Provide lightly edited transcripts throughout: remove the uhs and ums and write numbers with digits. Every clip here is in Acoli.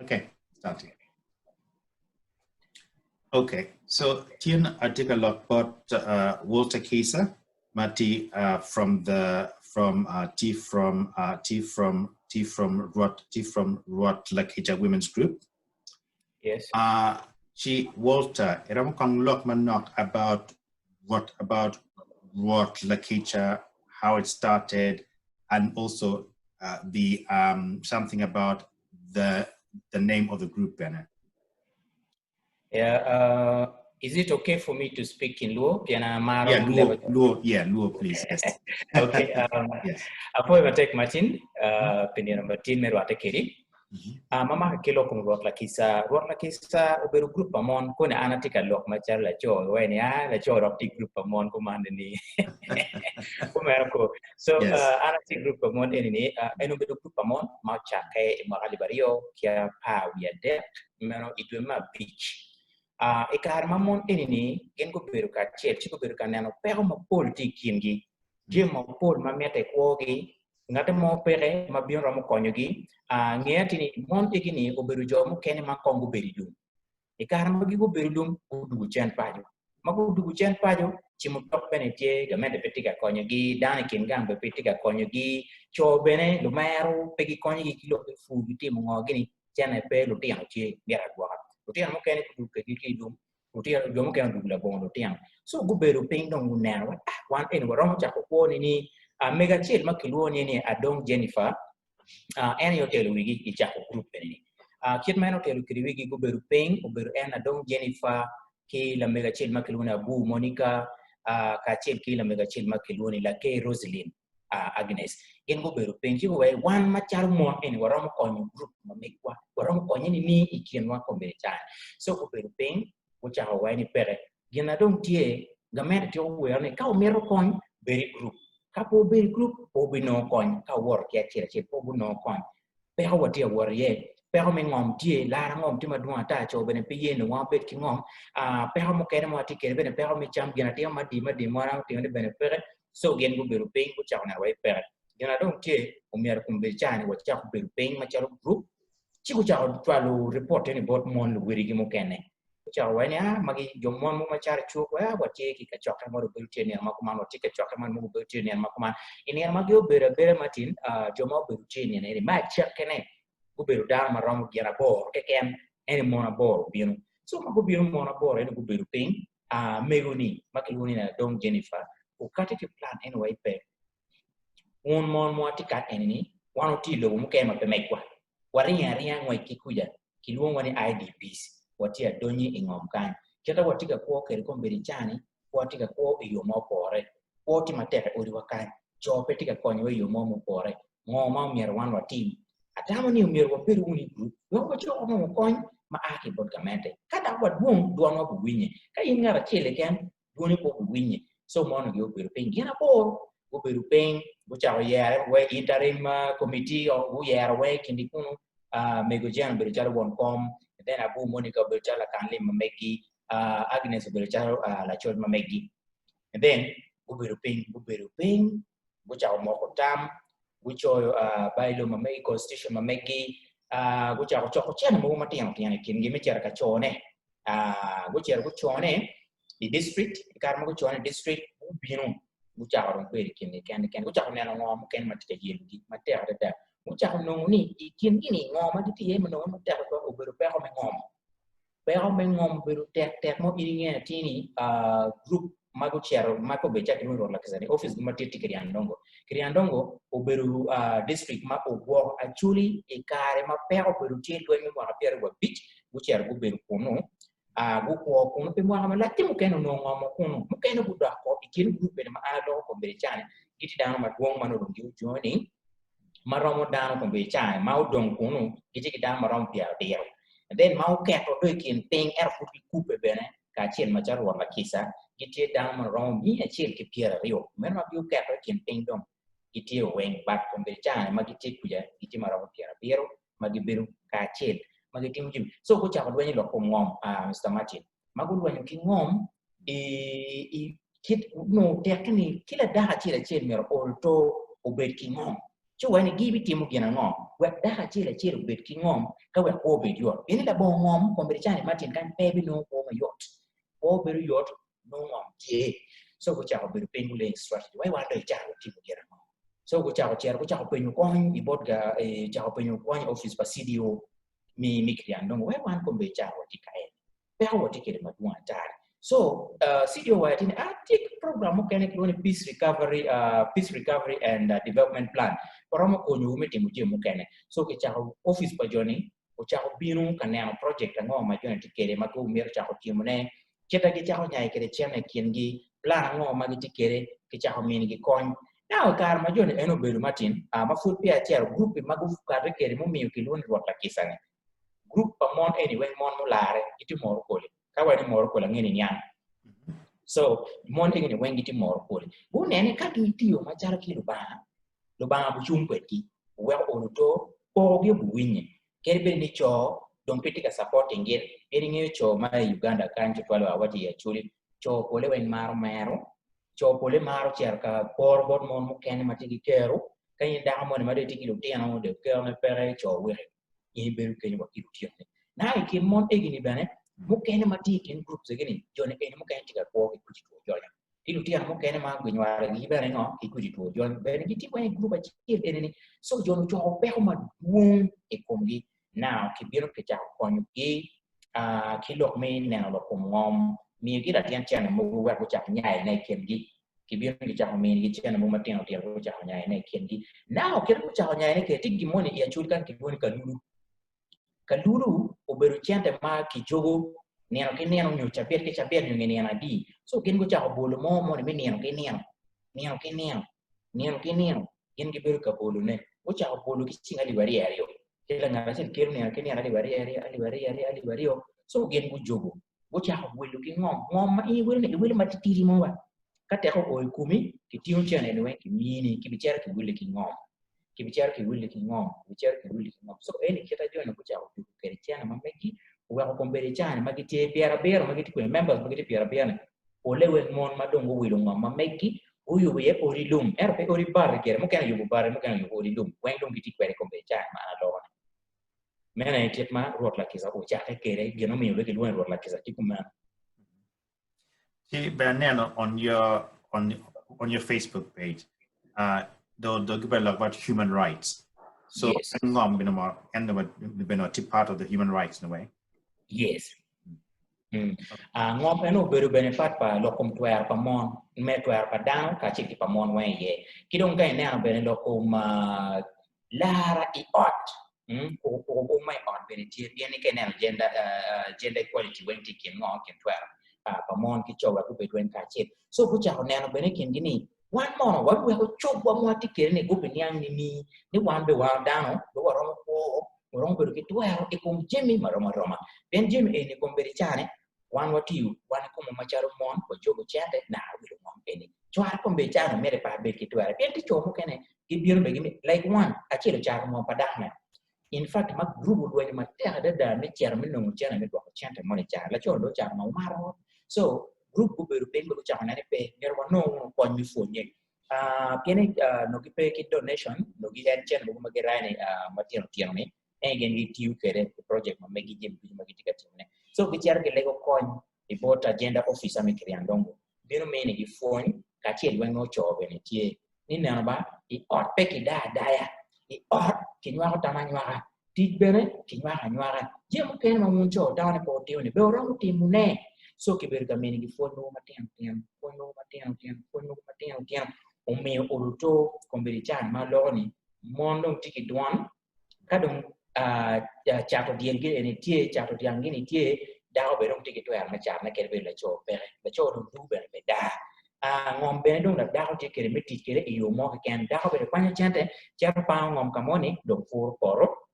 Okay, starting. Okay, so tin atye ka lok bot uh, Walter Kisa ma tye uh, from the from uh, tye from uh, tye from tye from Rwot tye from Rwot Lakica Women's Group. Yes. Uh, ci Walter, iromo kong lok manok about what about Rwot Lakica, how it started, and also uh, the um, something about the the name of the group bene. Yeah, uh, is it okay for me to speak in Luo? Pien amaro Yeah, Luo, Luo, yeah, Luo, please. Yes. okay. Um, yes. Apoyo matek Martin, uh, pi nino matin me rwatte kedi. Mhm. Ma mako ki lok kom Rwot Lakica. Rwot Lakica obedo gurup pa mon. Koni an atye ka lok macalo laco, iwaci ni ah laco dok tye i gurup pa mon kuman ni. Kumeno ko. So Yes. uh, an atye i gurup pa mon eni ni, uh, en obedo gurup pa mon ma ocakke i mwaka 2013 meno i dwe me abic. Uh, i kare ma mon eni ni gin gubedo kacel ci gubedo ka neno peko mapol tye i kingi. Jami mapol ma mitte i kwogi, ngate mo peke ma bino romo konyogi. Uh, nge atir ni mon egi ni obedo jo mukene ma kong gubedo i lum. I kare ma gubedo i lum, gudugo cen paco. Ma gudugo cen paco, ci mutok bene tye, gamente pe tye ka konyogi, dano i kin gang bene pe tye ka konyogi, co bene lumero pe gikonyogi ki lok me pur ki timo ngo gini, cene pe, lutino tye, myero agwoka. Lutino mukene gudugo kwedgi ki i lum, lutino jo mukene odugo labongo lutino. So gubedo piny dong guneno wa, ah, wan eni waromo cako kwo ni ni ah, mego acel ma kilwongo ni ni Adong Jennifer, ah, en aye otelo wigi i cako gurup eni ni. Ah, kit ma en otelo kwede wigi gubedo piny, obedo en Adong Jennifer ki lamego acel ma kilwongo ni Abu Monica, ah, kacel ki lamego acel ma kilwongo ni Lakay Roseline. uh, Agnes. Gin gubedo piny ci guwaco wan macalo mon eni waromo konyo gurup ma megwa, waromo konye ni ni i kinwa kombeddi cani. So gubedo piny gucako waco ni peke. Gin na dong tye gamente tyeko wero ni ka wumito kony bed i gurup. Ka pe wubedo i gurup pe wubinongo kony, ka wuwoto ki acel acel pe wubinongo kony. Peko watye ka wot iye, peko me ngom tye, lara ngom tye madwong ata, co bene pe ye ni wan wabed ki ngom. Uh, peko mukene ma watye kwede bene peko me cam, gin atima madi madi ma waromo timone bene peke. So gin gubedo piny gucako neno wa i peke. Gin na dong tye omyero kombeddi ca ni wacako bedo piny macalo gurup ci gucako cwalo ripot eni bot mon luwedigi mukene. Gucako waco ni ah magi jo mon mogo macalo cuk wa watye ki kacokke mo obedo tye nino ma kuman watye kacokke man mogo obedo tye nino ma kuman. I nino ma obedo abeda Martin uh, jo ma obedo tye i nino eni me acakkine gubedo dano ma romo gin aboro keken eni mon aboro obino. So ma gubino mon aboro eni gubedo piny uh, mego-ni ma kilwongo ni Adong Jennifer okati ki plan eni wa i pe. Wun mon ma watye ka eni ni wan watye i lobo mukene ma pe megwa. Waringo aringa ngwec ki kuca kilwongowa ni IDPs. Watye adonyi i ngom kany. Kita watye ka kwo kwede kombeddi cani, watye ka kwo i yo ma opore. Kwo tye matek i odiwa kany. Co pe tye ka konyowa i yo mo mupore. Ngo ma omyero wan watim? Atamo ni omyero wabed wunu i gurup wek wacok nongo kony ma a ki bot gamente. Ka dok wadwong, dwanwa biwinye. Ka in ngat acel keken, dwoni pe obiwinye. So mon gi obedo piny gin aboro, gubedo piny, gucako yere we interim committee, guyero weng i kingi kunu. Uh, Mego Jen obedo calo won kom, then Abu Monica obedo calo lakan lim ma megi, uh, Agnes obedo calo uh, lacoc ma megi. And then gubedo piny, gubedo piny, gucako moko tam, gucoyo uh, bylaw ma megi, constitution ma megi, uh, gucako coko cene mogo matino tino i kingi me cito ka cone. Uh, gucito gucone i district, i kare ma gucone i district, gubino gucako dong bedo i kingi ken ken, gucako neno ngo mukene ma tye ka yelogi matek adada. Gucako nongo ni i kingi ni ngo ma gitye iye ma nongo matek adada obedo peko me ngom. Peko me ngom obedo tek tek mo in ingeyo atir ni uh, group ma gucito ma kobedo calo kilwongo Rwot Lakica ni office gi madit tye Kiryandongo. Kiryandongo obedo uh, district ma ogwoko Acholi i kare ma peko obedo tye lweny me mwaka 25 gucito gubedo kunu uh, gukwo kunu pi mwaka malac ki mukene onongo ngomo kunu mukene gudoko i kin group bene ma an aloko kombeddi cani gitye dano madwong ma nongo dong gijoining ma romo dano kombeddi cani ma odong kunu gitye ki dano ma romo 70 and then ma oketo do i kin piny ento pud gikubbe bene kacel macalo Rwot Lakica gitye dano ma romo 120 meno ma gioketo i kin piny dong gitye weng but kombeddi cani ma gitye kuca gitye ma romo 70 ma gibedo kacel ma gitimo jami. So gucako lweny i lok kom ngom, uh, Mr. Martin. Ma gulwenyo ki ngom i, i kit nongo tekke ni ki ladako acel acel myero ol to obed ki ngom. Ci owaco ni gibitimo gin ango wek dako acel acel obed ki ngom ka wek kwo obed yot. Pien ni labongo ngom kombeddi cani Martin kany pe binongo kwo mayot. Kwo bedo yot nongo ngom tye. So gucako bedo piny gulaying strategy wai wan dong i caa watimo gin ango. So gucako cito gucako penyo kony i bot ga cako penyo kony i office pa CDO mi mi Kirian dong wai wan kombeddi caa watye ka eni. Peko watye kwede madwong ata. So uh, CDO owaco ni ah, tye ki program mukene kilwongo ni peace recovery, uh, peace recovery and uh, development plan waromo konyowu me timo jami mukene. So kicako office pa joni ocako bino ka neno project ango ma joni tye kwede ma gumito cako timone, kit ma gicako nyayo kwede cente i kingi, plan ango ma gitye kwede, kicako minigi kony. Now i kare ma joni en obedo Martin, uh, ma pud peya acito, group ma gukati kwede mumiyo kilwongo ni Rwot Lakisa-ni, Group pa mon eni weng mon mulare gitye moro koli. Ka waco ni moro koli ange ni niang. So mon eni weng gitye moro koli. Gunene ka gitiyo macalo ki Lubanga, Lubanga bucung kwedgi, oweko olo to, kokogi obuwinye. Kadi bed ni co dong pe tye ka supporting gin, pien ingeyo co ma i Uganda kany tutwal wa awaco i Acholi, co pole weng maro mero, co pole maro cito ka poro bot mon mukene ma tye ki kero, ka in dako moni ma dong itye ki lutino dong kerone peke co weki. in ibedo kenyo wa ki lutinoni. Na i kin mon egi-ni bene, mukene ma tye i kin groups egi-ni, joni eni mukene tye ka kwo ki kweci two jonya. Ki lutino mukene ma ginywalogi bene ngo ki kweci two jonya bene gitye weng i group acel eni-ni. So joni ocoko peko madwong i komgi. Now kibino kicako konyogi uh, ki lok me neno lok kom ngom, miyogi latin cene mogo wek gucak nyayone i kingi. Kibino kicako minigi cene mogo matino tino gucako nyayone i kingi. Now kit ma gucako nyayone kwede tye gin moni i Acholi kany kilwongo ni kalulu. Kalulu obedo cente ma kijogo nino ki nino nyo cabit ki cabit nyo nge nino adi. So gin gucako bolo mo moni me nino ki nino, nino ki nino, nino ki nino gin gibedo ka bolone. Gucako bolo ki cing alip aryo aryo. Ki langat acel kelo nino ki nino alip aryo aryo, alip aryo aryo, alip aryo. So gin gujogo. Gucako wilo ki ngom. Ngom ma in iwilo ni iwilo matitidi mo ba. Ka tek oo i komi, kitingo cene ni weng kimini, kibicito kiwili ki ngom. Kibicito kiwili ki ngom, kibicito kiwili ki ngom. So eni kit a joni gucako juko kwede cene ma megi, oweko kombeddi i caa-ni ma gitye pyerabiro ma gitye kwede, members ma gitye pyerabiro ni, pole weng mon ma dong guwilo ngom ma megi, guyubo iye odi lum, ento pe odi bati gire, mukene oyubo bati, mukene oyubo odi lum, weng dong gitye kwede kombeddi i caa-ni ma an aloko-ni. Meno aye kit ma Rwot Lakica ocakke kwede, gin omiyo bene kilwongo ni Rwot Lakica tye kumeno. Ci bene aneno on your on on your Facebook page, uh, do do give a about human rights. So Yes. en ngom bino mo en bino tye part of the human rights in a way. Yes. Mm. Uh, ngom en obedo bene part pa lok kom twero pa mon, me twero pa dano kacel ki pa mon weng iye. Ki dong ka ineno bene lok kom uh, lara i ot, mm, kuku kuku bum ma i ot bene tye, pien ni ka ineno gender, uh, gender equality weng tye i kin ngo, kin twero uh, pa mon ki co wek gubed weng kacel. So gucako neno bene i kingi ni wan mono wabiweko cogwa ma watye kwede ni gubiniang nining ni wan be wan dano be waromo kwo, waromo bedo ki twero i kom jami marom aroma. Pien jami eni kombeddi cani wan watiyo wan i komwa macalo mon wajogo cente naka wilo ngom eni. Cwar kombeddi cani myero pe abed ki twero pien tye co mukene gibino be gimi like one acel ocato ngom pa dakone. In fact ma group olwenyo matek adada me cito me nongo cente me dwoko cente moni ca laco dong ocato ngom maro. So group gubedo piny be gucako neno ni pe myero wanong wunu kony me pwonye. Uh, pien ni uh, nongo gipe ki donation, nongo gien cente mogo ma girayo ni uh, matino tino ni en gin gitiyo kwede i project ma megi jami ducu ma gitye ka timone. So gicito gilego kony i bot agenda officer me Kiryandongo bino minigi pwony kacel weng nongo co bene tye ni neno ba i ot pe kidaa adaya, i ot kinywako tam anywaka, tic bene kinywako anywaka, jami mukene ma wun co wutamo ni pe wutimo ni be wuromo timone. So kibedo ka minigi pwony mogo matino tino, pwony mogo matino tino, pwony mogo matino tino omiyo oluto kombeddi can ma aloko ni mon dong tye ki dwon ka dong cato dyel gi eni tye, cato dyang gini tye, dako bene dong tye ki twero me catone kadi bed laco peke, laco dong duu bene pe daa. Ngom bene dong dako tye kwede me tic kwede i yo mo keken, dako bene kwanyo cente cito pango ngom ka moni dong puro poto,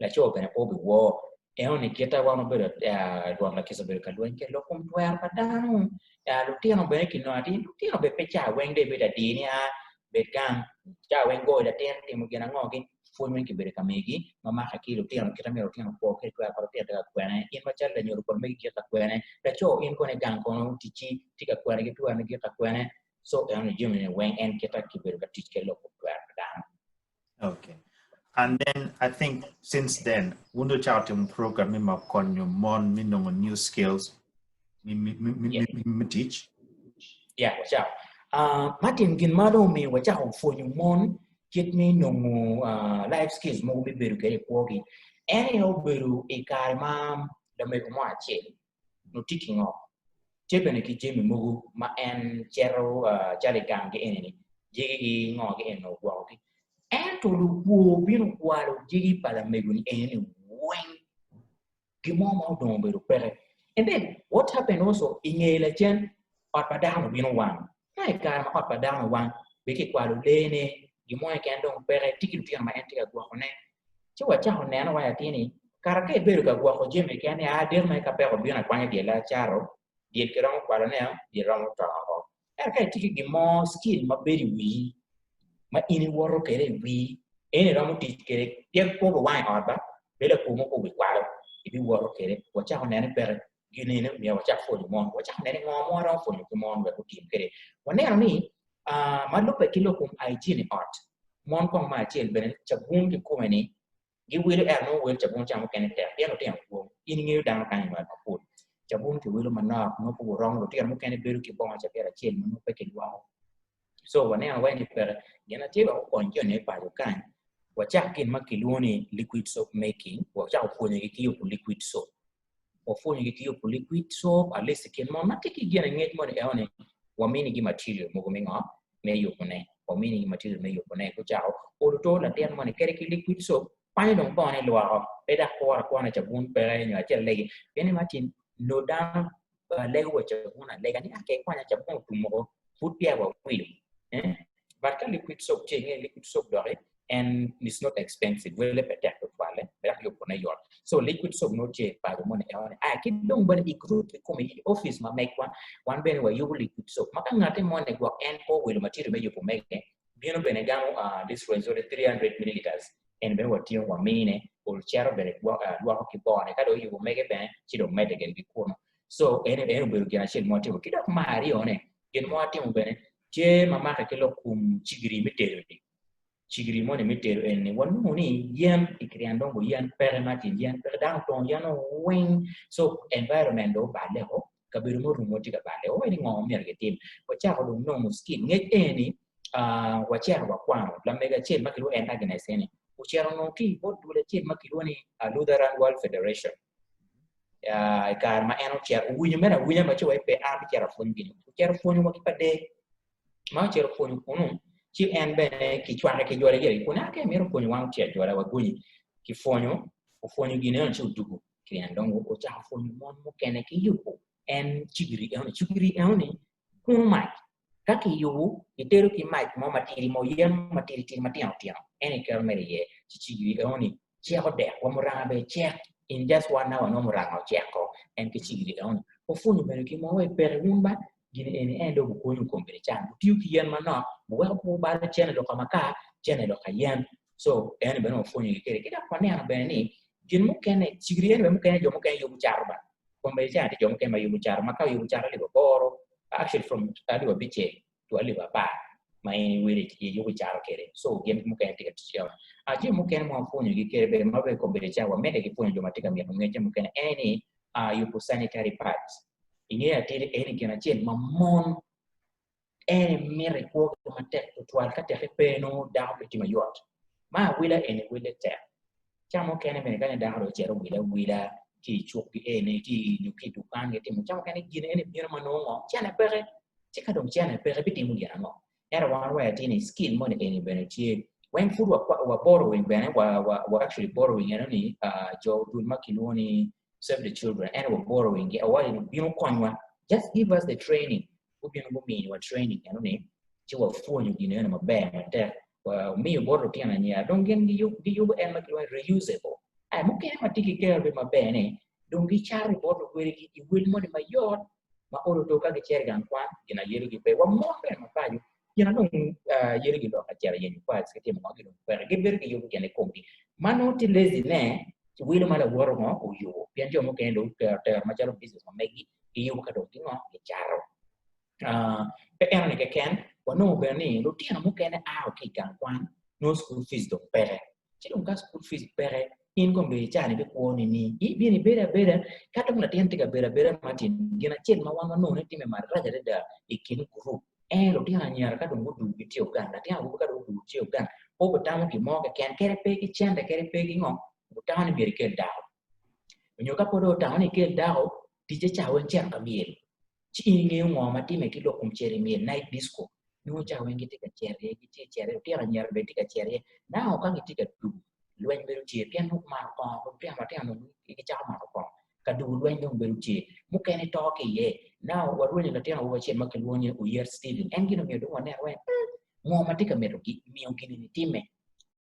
laco bene pe obiwor. Eno-ni kite wan obedo Rwot Lakica obedo ka lweny kwede lok kom twero pa dano. Lutino bene kinongo atir, lutino bene pe ca weng dong ibedo adir ni aa bed gang ca weng goyo latin timo gin ango gi pwony weng kibedo ka migi ma make ki lutino kite myero lutino okwo kwede twero pa lutino tye ka kwene in macalo lanyodo kono megi gik ka kwene laco in kono i gang kono ticci tye ka kwene ki twero ni gik ka kwene so eno ni jami ni weng en kite kibedo ka tic kwede lok kom twero pa dano. Okay. And then I think since then, wun wucako timo program me konyo mon me nongo new skills me tic. Yeah, wacako. Martin, gin ma dong omiyo wacako pwonyo mon kit me nongo life skills mogo me bedo kwede i kwogi, en aye obedo i kare ma lamego mo acel nongo tye ki ngo, tye bene ki jami mogo ma en cito calo i ganggi eni-ni, jegigi ngo gi eni ogwokogi. Ento lukwor bino kwalo jegi pa lamego-ni eni weng. Gin mo ma odong obedo peke. And then what happened also i nge lacen ot pa dano obino wang. Ka i kare ma ot pa dano owang, be kikwalo leene, gin mo keken dong peke, tye ki lutino ma en tye ka gwokone. Ci wacako neno wa atir ni kara ka ibedo ka gwoko jami keken ni aa diro mere ka peko obino akwanya dyel acato, dyel kiromo kwalone, dyel romo to oko. Ento ka itye ki gin mo skill ma bedo i wii ma in iwoto kwede i wii, en iromo tic kwede pien kwo bi wang i ot ba, bed lakwo mo pe obikwalo, ibiwoto kwede. Wacako nene peke gin eni myero wacak pwonyo mon, wacako nene ngo ma waromo pwonyo ki mon wek gutim kwede. Waneno ni ma lubbe ki lok kom hygiene i ot, mon kong me acel bene cabun kikome-ni giwilo ento nongo wel cabun ca mukene tek pien lutino dwong. In ingeyo dano kany i nywal mapol. Cabun kiwilo manok nongo pe guromo lutino mukene bedo ki bongo cabit acel ma nongo pe kilwoko. So waneno wai ni peke. Gin atye wek okony joni i paco kany wacak gin ma kilwongo ni liquid soap making wacako pwonyogi ki yubo liquid soap. Wapwonyogi ki yubo liquid soap at least i kin mon ma tye ki gin angec moni eno ni waminigi material mogo me ngo me yubone waminigi material me yubone gucako olo to latin moni kadi ki liquid soap kwanyo dong bongone lwoko pe dok kuro akura cabun peke nyo acel alegi pien ni Martin nongo dano lego wa cabun alega ni ka ikwanya cabun otum woko pud peya wawilo but ka liquid soap tye inge liquid soap doki and it's not expensive wele pe tek tutwalle dok yubone yot so liquid soap nongo tye i paco moni enoni aya ki dong bene i group kikome i office ma megwa wan bene wayubo liquid soap ma ka ngati moni gwok en pe owilo material me yubo mege bino bene gamo this Rwenzori 300 milliliters en bene watingo wamine ol cito bene lwoko ki bongone ka dong oyubo mege bene ci dong medde kwede ki kunu so en en obedo gin acel ma watimo ki dok me aryone gin ma watimo bene tye ma make ki lok kom cigiri me tedo-ni cigiri moni me tedo eni wanongo ni yen i Kiryandongo yen peke Martin yen peke dano otongo yen weng so environment dong oballe o kabedo ma orumo tye ka balle o ni ngo myero gitim wacako dong nongo skill ngec eni wacito wakwano lamego acel ma kilwongo en Agnes eni ocito onongo ki i bot dul acel ma kilwongo ni Lutheran World Federation i kare ma en ocito owinyo mere awinya ma ci wa pe an abicito apwony gini ocito opwonyo wa ki pa der ma ocito opwonyo kunu ci en bene kicwake ki jole gire kunu ake mito pwonyo wan oci ajola wagonyi kipwonyo opwonyo gin eno ci odugo kien dong ocako pwonyo mon mukene ki yubo en cigiri eno cigiri eno ni kunu mac ka kiyubo kitedo ki mac mo matidi mo yen mo matidi tidi matino tino en iketo mere iye ci cigiri eno ni ceko dek wa muranga bene cek in just one hour nongo muranga oceko en ki cigiri eno ni opwonyo bene ki mo wek peke wun ba gin eni en dong gukonyo kombeddi can gutiyo ki yen manok guweko pe gubalo cene lok ka makar cene lok ka yen so eni bene wapwonyogi kwede ki dok waneno bene ni gin mukene cigiri eni bene mukene jo mukene yubo cato ba kombeddi can tye jo mukene ma yubo cato ma ka oyubo cato alip aboro actually from alip abicel to alip apar ma in iwilo iyubo icato kwede so gin mukene tye ka tic eno jami mukene ma wapwonyogi kwede bene ma bene kombeddi ca wamedde ki pwonyo jo ma tye ka mito ngecce mukene en ni yubo sanitary pads Ingeyo atir eni gin acel ma mon en mito i kwogi matek tutwal ka teke pe nongo dako pe tye mayot. Ma awila eni wille tek. Ca mukene bene ka ni dako dong ocito owilo awila ki i cuk gi eni ki nyo ki i dukan gitimo ca mukene gin eni bino ma nongo ngo cene peke ci ka dong cene peke bitimo gin ango? Ento wan wek atir ni skill moni eni bene tye weng pud wa borrowing bene wa actually borrowing eno ni jo dul ma kilwongo ni Save the Children ento wa borrowing gi awaco ni bino konywa just give us the training gubino guminiwa training eno ni ci wapwonyo gin eno maber matek wamiyo bot lutino anyira dong gin giyubo en ma kilwongo ni reusable ai mukene ma tye ki kero be maber ni dong gicato bot luwedigi i wel moni mayot ma olo to ka gicito i gang kwan gin ayelogi pe wa mon bene ma paco gin dong yelogi lok acito yenyo pads ki timo ngo gidong peke gibedo giyubo gin i komgi ma nongo tye lazy ne wilo ma lawote ngo oyubo pien jo mukene dong otero macalo business ma megi giyubo ka dong gingo gicato pe enoni keken wanongo bene ni lutino mukene a ki i gang kwan. Nongo school fees dong peke. Ci dong ka school fees peke, in kong dong icani ibikwo nining? Ibino ibedo abeda, ka dong latin tye ka bedo abeda Martin, gin acel ma wan wanongo ni timme marac adada i kin gurup, en lutino anyira ka dong gudugo gitye gang, latin awobi ka dong odugo tye gang, pe obitamo gin mo keken, kadi pe ki cente, kadi pe ki ngo, obitamo ni myero ekel dako. Nyo ka pud dong otamo ni ekel dako, ticce ca weng cito ka myel. Ci in ingeyo ngo ma timme ki lok kom cito i myel, night disco, nongo ca weng gitye ka cito iye, gitye ka cito iye, lutino anyira bene tye ka cito iye. Nao ka gitye ka dugo, lweny bedo tye pien nongo gumato kongo, lutino matino dong gicako mato kongo, ka dugo lweny dong bedo tye, mukene to ki iye. Nao warwenyo latin awobi acel ma kilwongo ni Oyet Stephen, en gin omiyo dong waneno weng, ngo ma tye ka mito miyo gin-ni timme.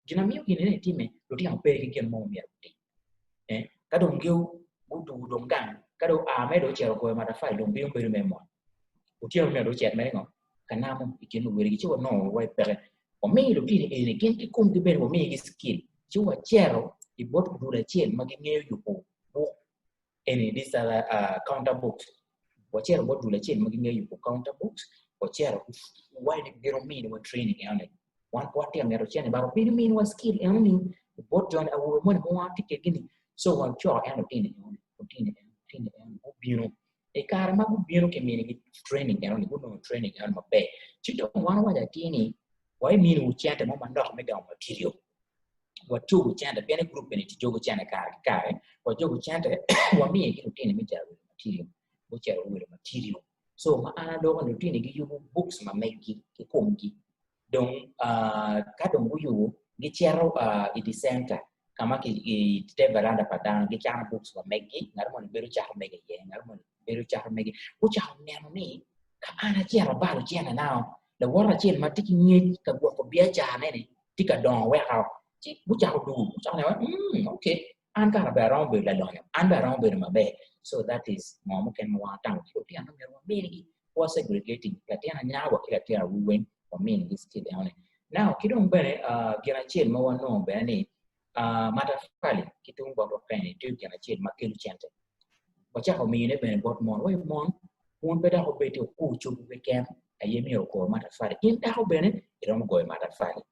Gin ma miyo gin-ni timme, lutino pe ki gin mo ma myero gutim. Ka dong gudugo dong gang, ka dong oa mere dong ocito ogoyo matafali dong bino bedo mere mot. Otyeno myero dong ocit mere ngo? Ka namo i kin luwotgi ci wanongo wa i peke. Wamiyo lutini eni gin ki komgi bene wamiyogi skill ci wacito i bot dul acel ma gingeyo yubo buk eni these are counter books. Wacito bot dul acel ma gingeyo yubo counter books wacito wa ni gin ominiwa training enoni. Wan pe watye ka mito cente but obino miniwa skill enoni bot joni awobe moni ma wan watye kwedgi ni so wacoko en lutini enoni lutini eno lutini eno gubino. I kare ma gubino kiminigi training enoni gunongo training enoni maber ci dong wan owaco atir ni wabiminiwu cente mo manok me gamo material wacogo cente pien i gurup eni kijogo cente kare ki kare wajogo cente wamiyo ki lutini me cito wilo material gucito guwilo material so ma an aloko ni lutini giyubo books ma meggi ki komgi dong ka dong guyubo gicito i di center ka ma i te varanda pa dano gicano books wa meggi ngat moni bedo cato mege iye ngat moni bedo cato mege gucako neno ni ka an acito abalo centena lawote acel ma tye ki ngec ka gwoko biacarane ni tye ka dongo weko ci gucako dugo gucako neno ni okay an kara bene aromo bedo lalonyo an bene aromo bedo maber so that is ngo mukene ma wan watamo ki lutino myero waminigi wa segregating latin anyaka wa ki latin awobi weng waminigi skill enoni now ki dong bene gin acel ma wanongo bene ni matafali ki tung botwa kany tye gin acel ma kelo cente wacako miyone bene bot mon wa mon wun pe dok wubed okur cobu keken aye myero ogo matafali in dako bene iromo goyo matafali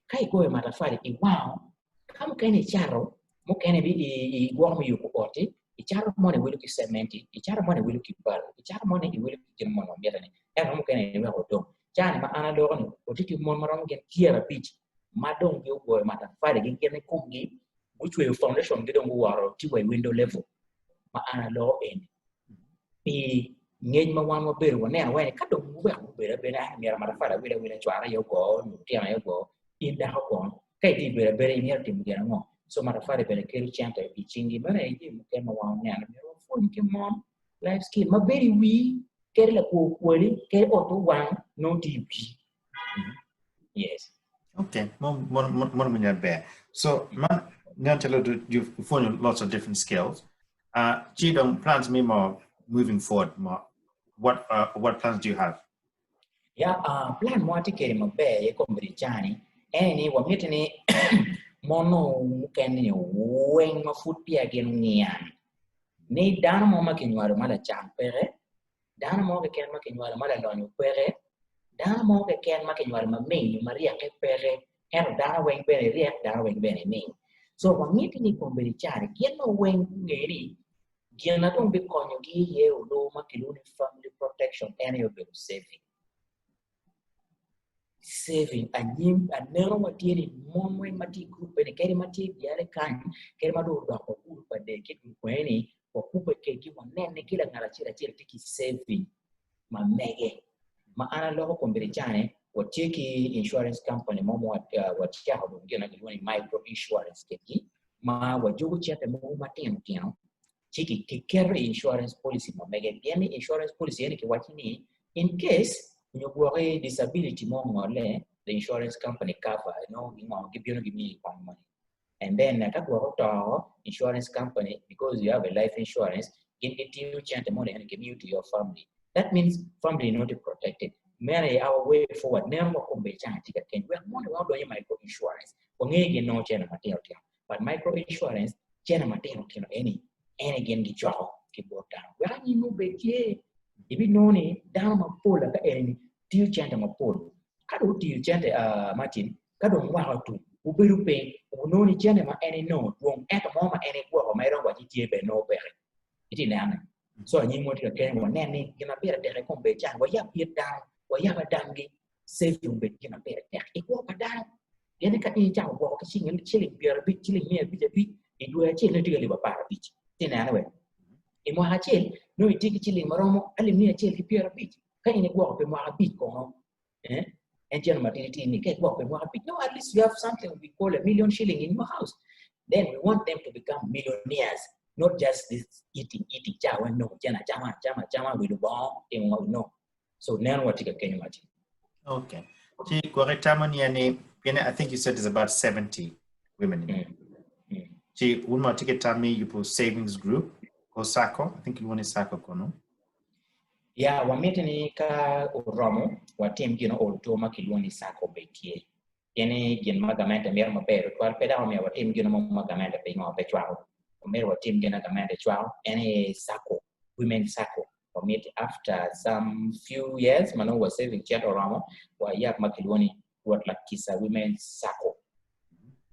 ka igoyo matafali iwango ka mukene icato mukene igwoko me yubo oti icato moni iwilo ki cementi icato moni iwilo ki bao icato moni iwilo ki gin moni ma mitte-ni ento mukene iweko odong cani ma an aloko ni watye ki mon ma romo gin pyerabic ma dong gugoyo matafali gi gin ikomgi gucweyo foundation gi dong guwoto tye wa i window level ma an aloko eni pi ngec ma wan wabedo waneno wai ni ka dong wuweko gubedo abeda myero matafali awil awila cwara aye ogo nyo lutino aye ogo in dako kono ka itye ibedo abeda imito timo gin ango so matafali bene kelo cente i cingi meno aye jami mukene ma wan waneno myero wapwony ki mon life skill ma bedo i wii kadi lakwo kwali kadi ot owang nongo tye i wii yes Okay, mono winyo maber. So, man nen calo you've pwonyo lots of different skills. Ci dong plans me mo moving forward mo what plans do you have? Yeah, plan mo atye kwede maber i kombeddi cani ene ni wamiti ni mon mukene ni weng ma pud peya gin oniang ni dano mo ma kinywalo ma lacan peke, dano mo keken ma kinywalo ma lalonyo peke, dano mo keken ma kinywalo ma ming nyo ma ryekke peke, ento dano weng bene ryek, dano weng bene ming. So wamiti ni kombeddi cani gin ma weng gunge ni gin na dong bikonyogi iye oloo ma kilwongo ni family protection en aye obedo saving. Saving anyim aneno ma tye ni mon weng ma tye i group eni kadi ma tye i dyere kany kadi ma dong odoko group pa dek ki group eni wakubbe kedgi wanene ki langat acel acel tye ki saving ma mege ma an aloko kombeddi cani watye ki insurance company mo ma wacako dong gin ma kilwongo ni micro insurance kedgi ma wajuko cente mogo matino tino ci kiketo i insurance policy ma mege pien ni insurance policy eni kiwaco ni in case nyo gwoki disability mo ongole the insurance company cover nongo gingo gibino gimiyi kony moni and then ka gwok oto insurance company because you have a life insurance gin gitiyo cente moni eni gimiyo to your family that means family not protected meno aye our way forward neno wa kombe canga tye ka keny wek moni wek odonyo micro insurance wangeyo gin nongo cente matino tino but micro insurance cente matino tino eni ene gin gicoko ki bot dano wek anyim obed tye ibinongo ni dano mapol aka eni tiyo cente mapol ka dong otiyo cente Martin. Ka dong mwaka otum, wubedo piny, wunongo ni cente ma en enongo dwong ento mo ma en egwoko ma iromo waci tye bene nongo peke. Itye nene? So anyim mo tye ka kene wanen ni gin ma pire tek i kom bed can wayab it dano, wayab adamgi, saving obed gin ma pire tek i kwo pa dano. Pien ni ka in icako gwoko ki ciling 50, ciling 150 i dwe acel nongo itye ki alip 15. Itye nene we? I mwaka acel nongo itye ki ciling maromo alip 150. Ka in igwoko pi mwaka 5 kono, eh? En cente matidi tidi ni ka igwoko pi mwaka 5, no, at least you have something we call a million shilling in your house. Then we want them to become millionaires, not just this eating, eating, ca weng nongo cente acama, acama, acama, wilo bongo, timo ngo, no. So neno watye ka kenyo matin. Okay. Ci gwok itamo ni ni pien I think you said there's about 70 women in there. Ci un ma tye ki tam ni yubo savings group ko SACCO, I think you want SACCO kono. Ya, wamito ni ka oromo watim gin ol two ma kilwongo ni SACCO bed tye. Pien ni gin ma gamente mito maber tutwal pe dok omyero watim gin mo ma gamente pe ngo pe cwako. Omyero watim gin ma gamente cwako en aye SACCO, women SACCO. Wamito after some few years ma nongo wa saving cente oromo wayab ma kilwongo ni Rwot Lakisa Women SACCO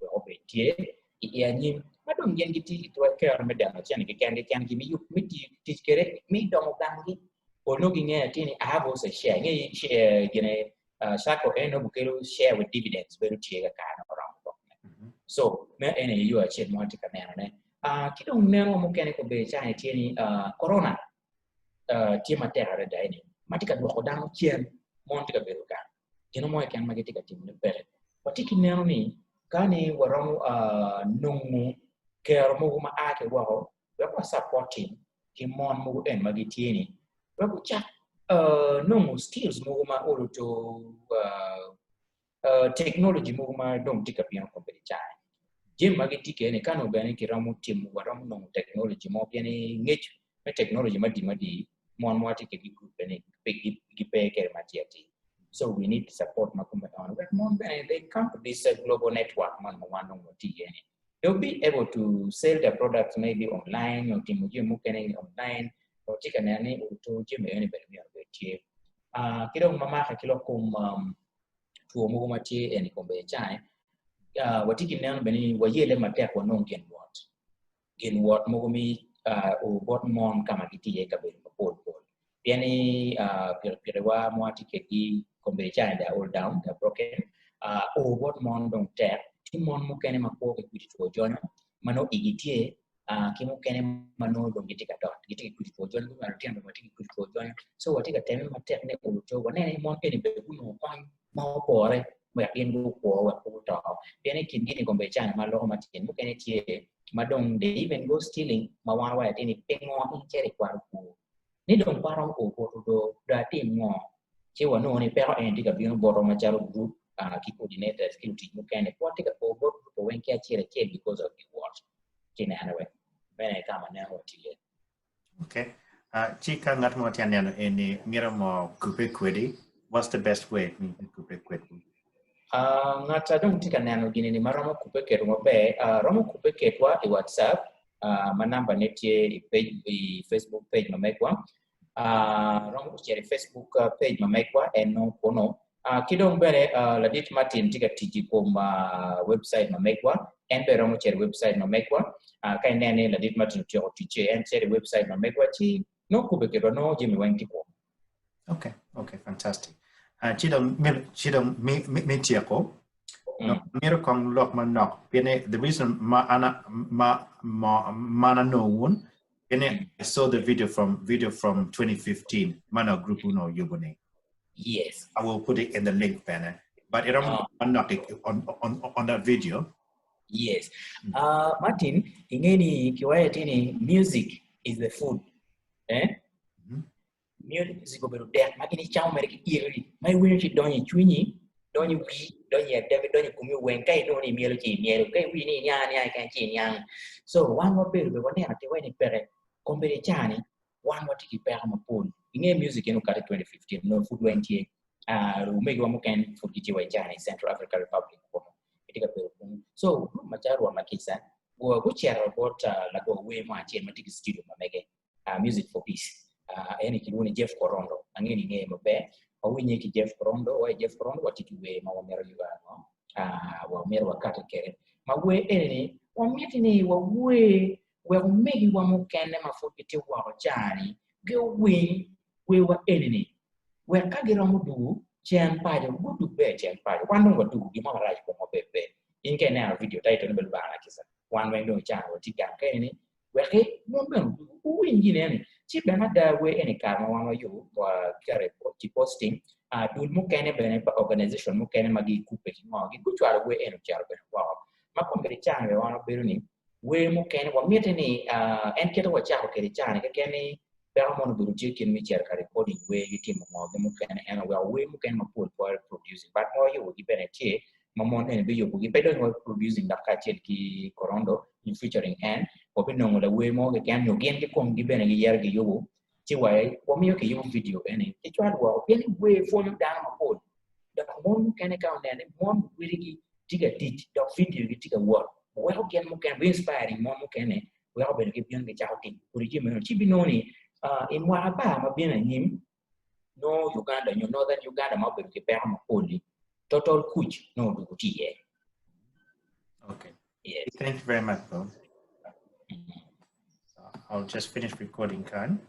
wek obed tye i anyim ma dong gin gitye ki kero me deno cente keken kengi me yub me tic kwede me dongo ganggi. Pol nongo gingeyo atir ni I have also a share. Inge share gine SACCO en nongo kelo share with dividends bedo tye kakare oromo botne. So meno en aye yo acel ma watye ka nenone. Ki dong neno mukene kobedo cani tye ni corona tye matek adada eni ma tye ka dwoko dano cen mon tye ka bedo gang gin mo keken ma gitye ka timone peke. Watye ki neno ni ka ni waromo nongo kero mogo ma a ki woko wek wa supporting ki mon mogo en ma gitye ni wek gucak nongo skills mogo ma olo to technology mogo ma dong tye ka bino kombeddi cani. Jami ma gitye kwede ni ka nongo bene kiromo timo waromo nongo technology mo pien ni ngec me technology madi madi mon ma watye kwede i group ni pe gipe kwede ma tye atir. So we need support ma kome ono wek mon bene they come to this global network man ma wan dong watye iye ni. They'll be able to sell their products maybe online or timo jami mukene online watye ka neno ni oto jami eni bene myero obed tye. Ki dong ma make ki lok kom two mogo ma tye eni kombeddi cani watye ki neno bene ni wayelle matek wanong gin wot. Gin wot mogo mi o bot mon ka ma gitye iye i kabedo mapol pol. Pien ni pikipikiwa ma watye kwedgi kombeddi cani they are all down, they are broken. O bot mon dong tek. Tye mon mukene ma kwo ki kwidi two jonyo ma nongo igi tye ki mukene ma nongo dong gitye ka dot, gitye ki kwidi two jonyo, gunywalo lutino dong watye ki kwidi two jonyo. So watye ka temme matek ni oluto wanene ni mon eni bene gunongo kony ma opore wek gin gukwo wek pe guto. Pien i kin gini kombeddi cani ma loko matyen mukene tye ma dong they even go stealing ma wan waco atir ni pingo in icito ikwalo kwo ni dong pe aromo o botwu do, dong atim ngo? Ci wanongo ni peko eni tye ka bino botwa macalo group ki coordinators ki lutic mukene pe watye ka o bot group weng ki acel acel because of the what ci nene wek meno aye ka ma neno watye iye. Okay. Ci ka ngat mo tye ka neno eni mito mo kubbe kwedi, what's the best way me kubbe kwedgi? Ngat a dong tye ka neno gini ni ma romo kubbe kedwa maber, romo kubbe kedwa i WhatsApp ma namba ne tye i page, i Facebook page ma megwa. Romo cito i Facebook page ma megwa en nongo kunu. Ki dong bene ladit Martin tye ka tic i kom website ma megwa, en bene romo cito i website ma megwa. Ka ineno ni ladit Martin otyeko ticce, en cito i website ma megwa ci nongo kubbe kedwa nongo jami weng tye kunu. Okay, okay, fantastic. Ci dong ci dong mi tyeko mito kong lok manok pien ni the reason ma an ma ma ma an anongo wun pien ni I saw the video from 2015 ma no group no yubo ni. Yes. I will put it in the link bene. But iromo manok on that video. Yes. Martin, inge ni kiwaco atir ni music is the food. Eh? Music obedo dek ma in icamo mere ki iti ma iwinyo ci donyo i cwinyi, donyo i wii, donyo i adami, donyo i komi weng. Ka inongo ni imyelo ci imyelo, ka iwinyo ni iniang anianga keken ci iniang. So wan wabedo bene waneno atir waci ni peke. Kombeddi i caa-ni wan watye ki peko mapol. Inge music en okati 2015 nongo pud weng tye. Omegiwa mukene pud gitye wa i caa-ni i Central Africa Republic kunu gitye ka bedo kunu. So group macalo Rwot Lakica gucito bot lago wer mo acel ma tye ki studio ma mege. Music for Peace. Eni kilwongo ni Jeff Korondo. Angeyo ni ingeye maber. Wawinye ki Jeff Korondo, wa i Jeff Korondo watye ki wer ma wamito yubo ango. Wamito wakati kwede. Ma wer eni-ni, wamiti ni wawer wek omegiwa mukene ma pud gitye woko ca-ni giwiny werwa eni-ni wek ka giromo dugu cen paco, gudug ber cen paco. Wan dong wadugu gin mo marac i komwa pe pe. In ka ineno vidio title ni bene Lubanga lakica. Wan weng dong i ca-ni watye gang ka eni-ni wek wun bene wudugu wuwiny gin eni. Ci bene ada wer eni kare ma wan wayubo waketo i posting, dul mukene bene pa organization mukene ma gikubbe ki ngo gi gucwalo wer eni ocito bene woko. Ma kombeddi ca-ni bene wan wabedo ni wer mukene wamiti ni en kite wacako kwede ca-ni keken ni peko mono obedo tye kit me cito ka recording wer ki timo ngo ki mukene ento oweko wer mukene mapol pe wa producing but ma wayubo gi bene tye ma mon eni biyubo gi pe dong wa producing dok kacel ki Korondo nyo featuring en wabinongo lawer mo keken nyo gin ki komgi bene giyero giyubo ci wa wamiyo kiyubo video eni kicwalo woko pien ni wer pwonyo dano mapol dok mon mukene ka oneno ni mon luwotgi tye ka tic dok vidio gi tye ka wot weko gin mukene bi inspiring mon mukene weko bene gibino gicako tic kodi jami meno ci binongo ni i mwaka apar ma bino anyim nongo Uganda nyo Northern Uganda ma obedo ki peko mapol-li total kuc nongo odwogo tye iye. Okay. Yes. Thank you very much, Bill. So I'll just finish recording, Khan.